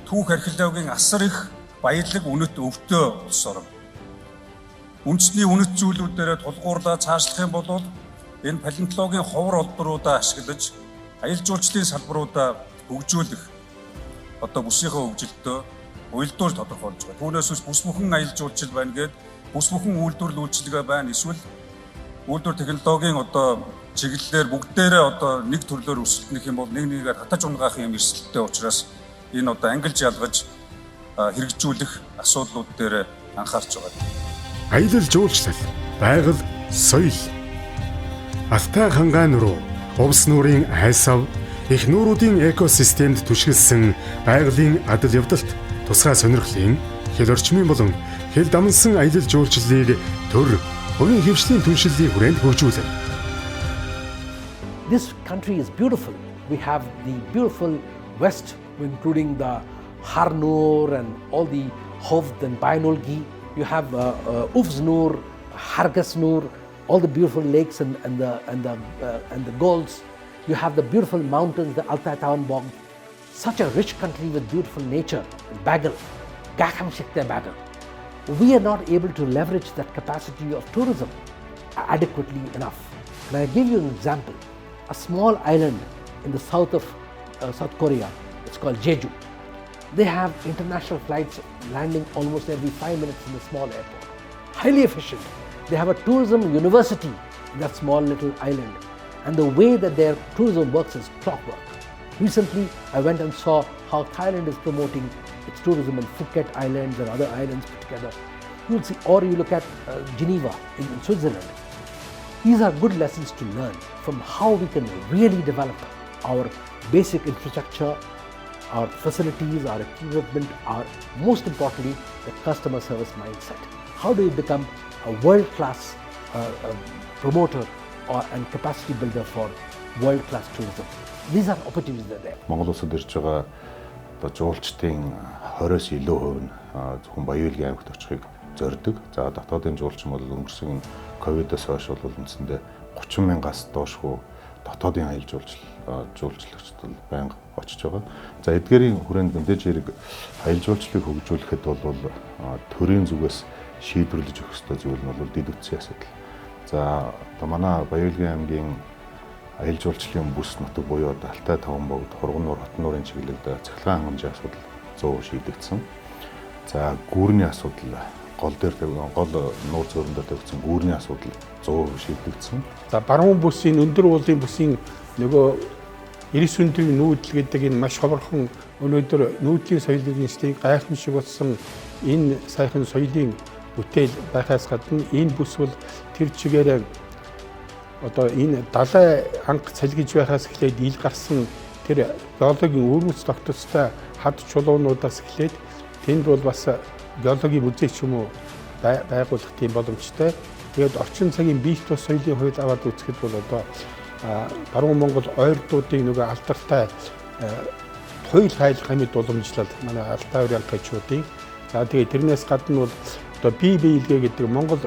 түүх археологийн асар их баялаг үнэт өвтөө улс орон. Үндэсний үнэт зүйлүүдээрээ тулгуурлаа цаашлах юм бол энэ палеонтологийн ховор олборуудаа ашиглаж аялал жуулчлалын салбаруудаа хөгжүүлэх одоо бүсийнхээ хөгжилтөө уялдуур тодорхойлж байгаа. Түүнээс биш бүс бүхэн аялал жуулчлал байна гээд бүс бүхэн үйлдвэрлэл үйлчилгээ байна эсвэл үйлдвэр технологийн одоо чиглэлээр бүгдээрээ одоо нэг төрлөөр өсөлтнөх юм бол нэг нэгээр татаж унгаах юм эрсдэлтэй учраас энэ одоо ангилж ялгаж хэрэгжүүлэх асуудлууд дээр анхаарч байгаа. Аялал жуулчлал, байгаль, соёл. Алтай хангай нуруу, Увс нуурын айсав, их нууруудын экосистемд түшгэлсэн байгалийн адал явдалт тусгай сонирхлын хэл орчмын болон хэл дамнасан аялал жуулчлалыг төр хувийн хэвшлийн түншлэлийн хүрээнд хөгжүүлнэ. This country is beautiful. We have the beautiful west, including the Harnur and all the Hovd and Bainulgi. You have Uvsnur, Hargasnur, all the beautiful lakes and the golds. You have the beautiful mountains, the Altai Town Bog. Such a rich country with beautiful nature, Bagal, Gakhamshikte Bagal. We are not able to leverage that capacity of tourism adequately enough. And I give you an example. A small island in the south of South Korea, it's called Jeju. They have international flights landing almost every 5 minutes in the small airport. Highly efficient. They have a tourism university in that small little island. And the way that their tourism works is clockwork. Recently, I went and saw how Thailand is promoting its tourism in Phuket Islands and other islands put together. You'll see, or you look at Geneva in Switzerland. These are good lessons to learn from how we can really develop our basic infrastructure, our facilities, our equipment, our, most importantly, the customer service mindset. How do you become a world-class promoter and capacity builder for world-class tourism? These are opportunities that are there. Монгол улсад ирж байгаа одоо жуулчдын 20-оос илүү хувь нь зөвхөн Баян-Уулгийн аймагт очихыг зорддог. За дотоодын жуулчин бол өнгөрсөн ковидоос хойш бол үндсэндээ 30 мянгаас доошгүй дотоодын аялал жуулчлагчид бол байнга очиж байгаа. За эдгээрийн хүрээнд мэдээж хэрэг аялал жуулчлалыг хөгжүүлэхэд бол төрийн зүгээс шийдвэрлэж өгөх ёстой зүйл нь бол дэд үтсийн асуудал. За одоо манай Баян-Уулгийн аймгийн аялал жуулчлалын бүс нутаг буюу одоо Алтай таван богд, Хурган нуур, Хотон нуурын чиглэлд цахилгаан хангамжийн асуудал 100% шийдэгдсэн. За гүүрний асуудал гол дээр гол нуур зөөрөн дээр тавигдсан гүүрний асуудал 100% шийдэгдсэн. За баруун бүсийн өндөр уулын бүсийн нөгөө 99 өндрийн нүүдэл гэдэг энэ маш ховорхон өнөөдөр нүүдлийн соёлын нийслэлийн гайхамшиг болсон энэ сайхан соёлын бүтээл байхаас гадна энэ бүс бол тэр чигээрээ одоо энэ далай анх цалгиж байхаас эхлээд ил гарсан тэр геологийн өвөрмөц тогтцтой хад чулуунуудаас эхлээд тэнд бол бас геологийн музей ч юм уу байгуулах тийм боломжтой. Тэгээд орчин цагийн бие тус соёлын хууль аваад үзэхэд бол одоо баруун Монгол ойрдуудын нөгөө алдартай туйл хайлах амьд уламжлал манай Алтай урянхайчуудын. За тэгээд тэрнээс гадна бол одоо бие биелгээ гэдэг Монгол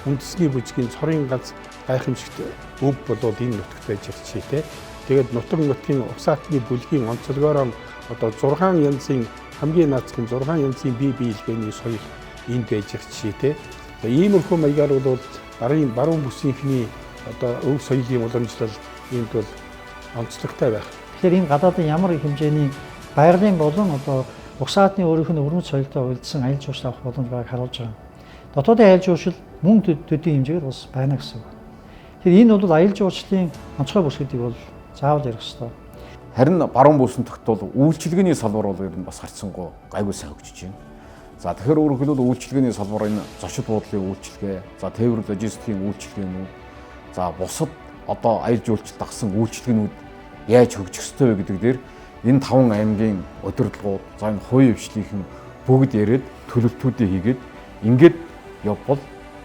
үндэсний бүжгийн цорын ганц гайхамшигт өв болвол энэ нутагт байж байгаа тий. Тэгээд нутаг нутгийн угсаатны бүлгийн онцлогоороо одоо 6 янзын хамгийн наацхан 6 янзын бие биелгээний соёл энд байж байгаа жишээ тий. Иймэрхүү маягаар бол баруун бүсийнхний одоо өв соёлын уламжлал энд бол онцлогтой байх. Тэгэхээр энэ гадаадын ямар хэмжээний байгалийн болон одоо угсаатны өөрийнх нь өвөрмөц соёлтой уялдсан аялал жуулчлал авах боломж байгааг харуулж байгаа. Дотоодын аялал жуулчлал мөн төдий хэмжээгээр бас байна гэсэн үг. Тэгэхээр энэ бол аялал жуулчлалын онцгой бүс гэдгийг бол заавал ярих ёстой. Харин баруун бүс нутагт бол үйлчилгээний салбар бол ер нь бас харьцангуй гайгүй сайн хөгжиж байна. За тэгэхээр өөрөөр хэлбэл үйлчилгээний салбар энэ зочид буудлын үйлчилгээ, за тээвэр логистикийн үйлчилгээнүүд, за бусад одоо аялал жуулчлалд дагсан үйлчилгээнүүд яаж хөгжих ёстой вэ гэдэг дээр энэ 5 аймгийн удирдлагууд, за энэ хувийн хвшлийнхэн бүгд яриад төлөвлөлтүүдээ хийгээд ингээд явбал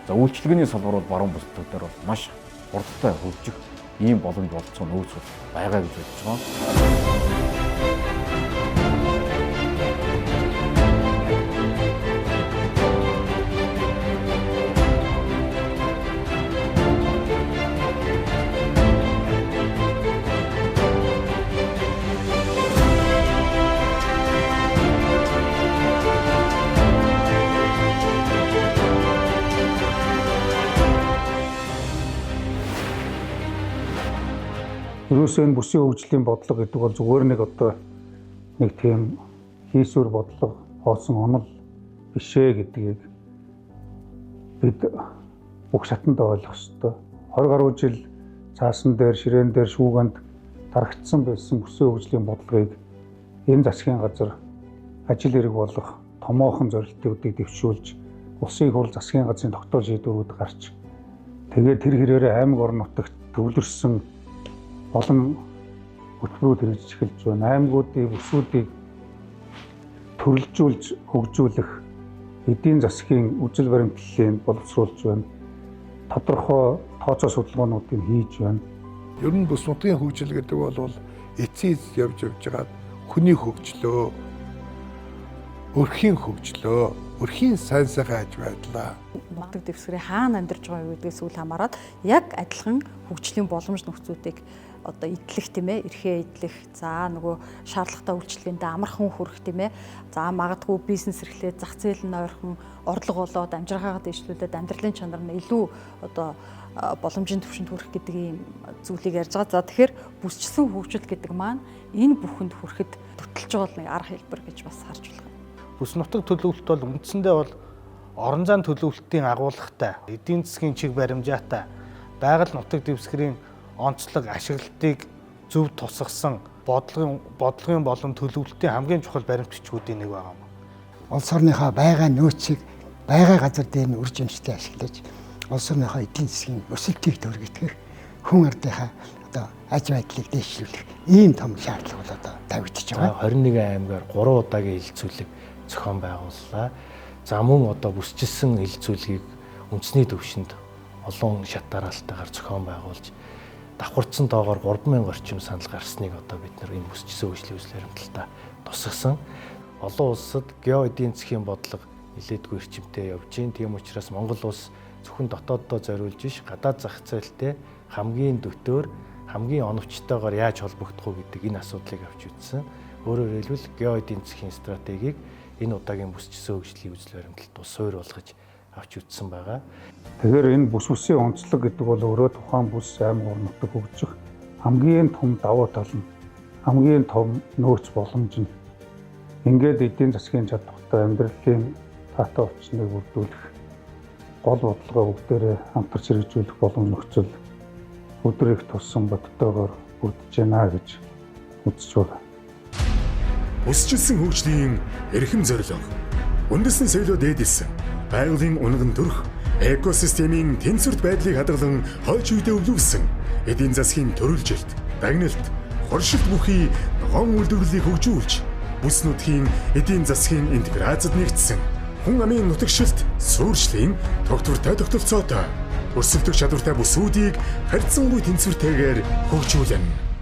за үйлчилгээний салбар бол баруун бүс нутгаар бол маш хурдтай хөгжих Ийм боломж болцоо нөөц байгаа гэж бодож байгаа. Ерөөсөө энэ бүсийн хөгжлийн бодлого гэдэг бол зүгээр нэг одоо нэг тийм хийсвэр бодлого хоосон онол биш ээ гэдгийг бид бүх шатанд ойлгох ёстой. 20 гаруй жил цаасан дээр, ширээн дээр, шүүгэнд дарагдсан байсан бүсийн хөгжлийн бодлогыг энэ засгийн газар ажил хэрэг болох томоохон зорилтуудыг дэвшүүлж улсын их хурл засгийн газрын тогтоол шийдвэрүүд гарч тэгээд тэр хэрээрээ аймаг орон нутагт төвлөрсөн олон хөтөлбөрүүд хэрэгжиж эхэлж байна. Аймагуудыг, бүсүүдийг төрөлжүүлж хөгжүүлэх эдийн засгийн үзэл баримтлалыг боловсруулж байна. Тодорхой тооцоо судалгаануудыг хийж байна. Ер нь бүс нутгийн хөгжил гэдэг бол эцсийн эц явж байгаа хүний хөгжлөө, өрхийн хөгжлөө, өрхийн сайн сайхан аж байдлаа. Нутаг дэвсгэрийн хаана амьдарч байгаа гэдгээс үл хамааран яг адилхан хөгжлийн боломж нөхцүүдийг одоо идэлх тийм ээ, эрхээ идэлх, за нөгөө шаардлагатай үйлчилгээндээ амархан хүрэх тийм ээ, за магадгүй бизнес эрхлээд зах зээл нь ойрхон орлого олоод амжиргаагаа дэвшлүүлээд амьдралын чанар нь илүү одоо боломжийн түвшинд хүрэх гэдэг ийм зүйлийг ярьж байгаа. За тэгэхээр бүсчсэн хөгжил гэдэг маань энэ бүхэнд хүрэхэд хөтөлж байгаа нэг арга хэлбэр гэж бас харж болох юм. Бүс нутаг төлөвлөлт бол үндсэндээ бол орон зайн төлөвлөлтийн агуулгатай, эдийн засгийн чиг баримжаатай, байгаль нутаг дэвсгэрийн онцлог ашиглалтыг зөв тусгасан бодлогын болон төлөвлөлтийн хамгийн чухал баримтчгуудын нэг байгаа юм. Улс орныхоо байгаа нөөцийг байгаа газар дээр нь үр жимстэй ашиглаж улс орныхоо эдийн засгийн өсөлтийг төрөгдөх, хүн ардынхаа одоо аж байдлыг дэвшлүүлэх ийм том шаардлага бол одоо тавигдчихж байгаа. 21 аймгаар 3 удаагийн хилцүүлэг зохион байгууллаа. За мөн одоо бүсчилсэн хилцүүлгийг үндэсний түвшинд олон шат дараалтайгаар зохион байгуулж давхарцсан тоогоор 3000 орчим санал гарсныг одоо бид нар энэ бүсчилсэн хөгжлийн үзэл баримтлалтаа тусгасан. Олон улсад гео эдийн засгийн бодлого нэлээдгүй эрчимтэй явж байна. Тийм учраас Монгол улс зөвхөн дотооддоо зориулж биш, гадаад зах зээлтэй хамгийн дөтөөр, хамгийн оновчтойгоор яаж холбогдох уу гэдэг энэ асуудлыг авч үзсэн. Өөрөөр хэлбэл гео эдийн засгийн стратегийг энэ удаагийн бүсчилсэн хөгжлийн үзэл баримтлалт ус суур болгож авч үзсэн байгаа. Тэгэхээр энэ бүс бүсийн онцлог гэдэг бол өөрөө тухайн бүс аймаг орон нутаг хөгжих хамгийн том давуу тал нь, хамгийн том нөөц боломж нь. Ингээд эдийн засгийн чадвартай амьдралын таатай орчныг бүрдүүлэх гол бодлогоо бүгдээрээ хамтарч хэрэгжүүлэх боломж нөхцөл өдөр их туссан бодтойгоор бүрдэж байна гэж үзэж байна. Бүсчилсэн хөгжлийн эрхэм зорилго, үндэсний соёлоо дээдэлсэн, байгалийн унган төрх, экосистемийн тэнцвэрт байдлыг хадгалан хойч үедээ өвлүүлсэн эдийн засгийн төрөлжилт, дагналт, хоршилт бүхий ногоон үйлдвэрлэлийг хөгжүүлж, бүс нутгийн эдийн засгийн интеграцид нэгдсэн хүн амын нутагшилт суурьшлийн тогтвортой тогтолцоотой өрсөлдөх чадвартай бүсүүдийг харьцангуй тэнцвэртэйгээр хөгжүүлнэ.